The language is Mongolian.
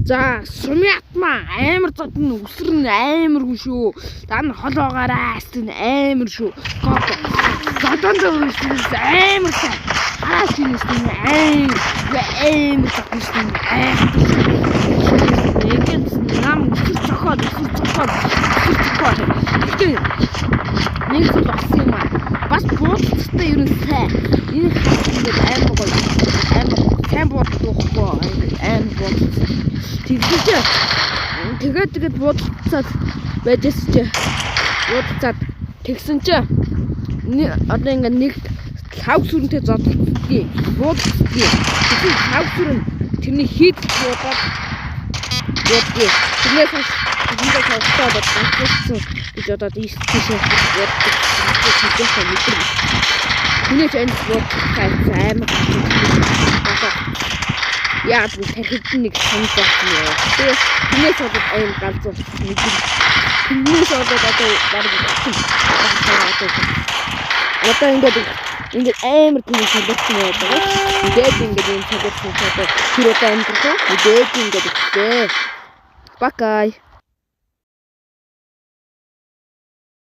За, сумьятма амар зодно, үсэр нь амар хүн шүү. Та нар хол байгаарай, амар шүү. Гот. Зодонд амар сайн. Хараач энэ амар амар зодно шүү. Амар. Яг нам үсэр цохоод, үсэр цохоод, үсэр цохоод. Гэхдээ нэг зүйл болсон юм аа. Бас буудалцтай ер нь сайн. Энэ харах ингээд амар гоё. Амар сайн бууддаг байхгүй, амар буудалцсан. Тэгсэн чи тэгээд тэгээд буудалцаад байжсэн чи буудалцаад тэгсэн чи одоо ингээд нэг лав сүрэнтэй зодтолцдгийг буудалцдгийг. Тэгсэн лав сүрэн тэрний хийд буудаад буудгийг. Тэрнээс хойш тэндээ тавтаа одоо ганцсан гэж бодоод ийш тийшээ бууддаг. Тэгсэн мэдэр. Хүнээс энд буудах амар гацсан. Яг л тархид нэг санал болсон юм. Тэгээ тэрнээс болоод аим галзуу мэдэр. Тэрнээс болоод одоо баг одоо ингээд ингээд амар тийм солиорсон яваад байгаа. Тэгээд ингээд юм солиорсон одоо тэр удаа амьдрах. Тэгээд ингээд өгчээ. Bye.